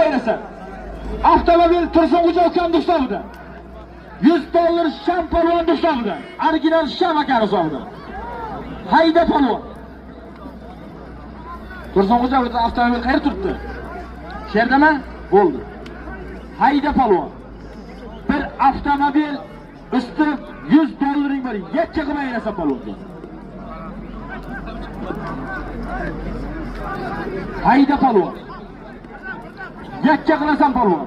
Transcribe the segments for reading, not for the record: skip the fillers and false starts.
ayirasan. Avtomobil Tursunxo'ja ukamni hisobida. 100 dollar Sham polvon hisobida. Original Sham aka hisobida. Hayda polvon. Tursunxo'ja o'zi avtomobil qayerda turibdi? Shu yerdami? Bo'ldi. Hayda polvon. Bir avtomobil usti 100 dollaring bor. Yakka qilib ayirasan polvonga. Hayda polvon. Yakka qilasan polvon.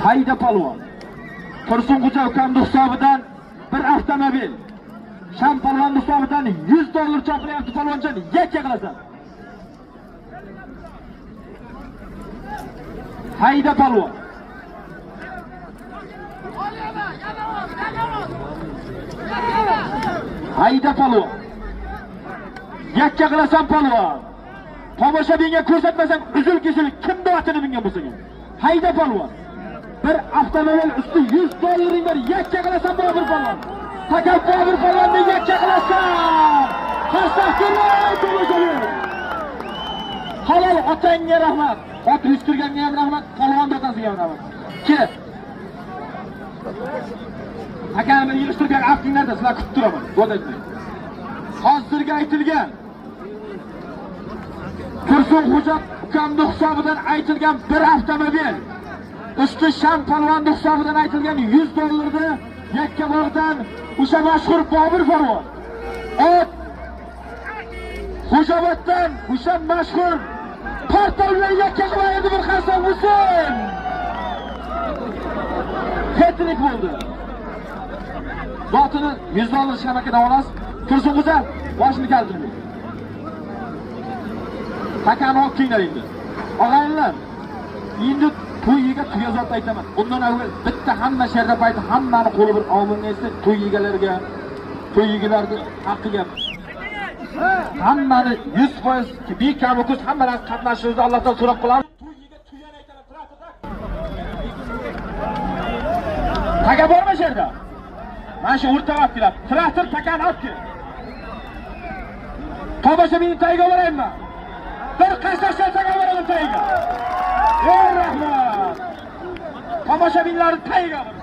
Hayda polvon. Tursunxo'ja ukamni hisobidan bir avtomobil. Sham polvonni hisobidan 100 dollar chopilyapti polvonjon, yakka qilasan. Hayda polvon. Hayda polvon. Yakka qilasan polvon. Tomoshabinga ko'rsatmasang uzil kesil kimni otini mingan bo'lsang. Hayda polvon. Bir avtomobil usti 100 dollaring bor, yakka qilasan Bobur polvon. Taka Bobur polvonni yakka qilasan. Qarsak kelay tomoshabin. Halol otangga rahmat. Ot yurishtirganga ham rahmat, polvon otasiga ham rahmat. Kel. Akamni yig'ishtirgan aftinglarda sizlar kutib turaman. Dod aytmang. Hozirgi aytilgan Tursunxo'ja ukamni hisobidan aytilgan bir avtomobil, usti Sham polvonni hisobidan aytilgan 100 dollarni Yakkabog'dan o'sha mashhur Bobur polvon, ot Xo'jaoboddan o'sha mashhur portal bilan yakka qilib ayirdi, bir qarsak bo'lsin. Hattrick bo'ldi. Zotini 100 dollar Sham akadan olasiz. Tursunxo'ja boshini kaltirmang. Takani olib kelinglar endi. Og'aynilar, endi to'yiga tuya zot aytaman. Bundan avval bitta hamma sherda payti hammani qo'li bir ominga etsin, to'y egalariga, to'y egalarining haqqiga. Hammani 100% bekamu ko'z hammalar qatnashishingizni Allohdan so'rab qolamiz. To'yiga tuyani aytaman, traktor. Taka bormi shu yerda? Mana shu o'rtaga olib keladi. Traktor takani olib kel. Tomoshabinni tagiga boraymi? Bir qasdashdan tagiga boraman tagiga. Ey rahmat. Tomoshabinlarni tagiga boraman.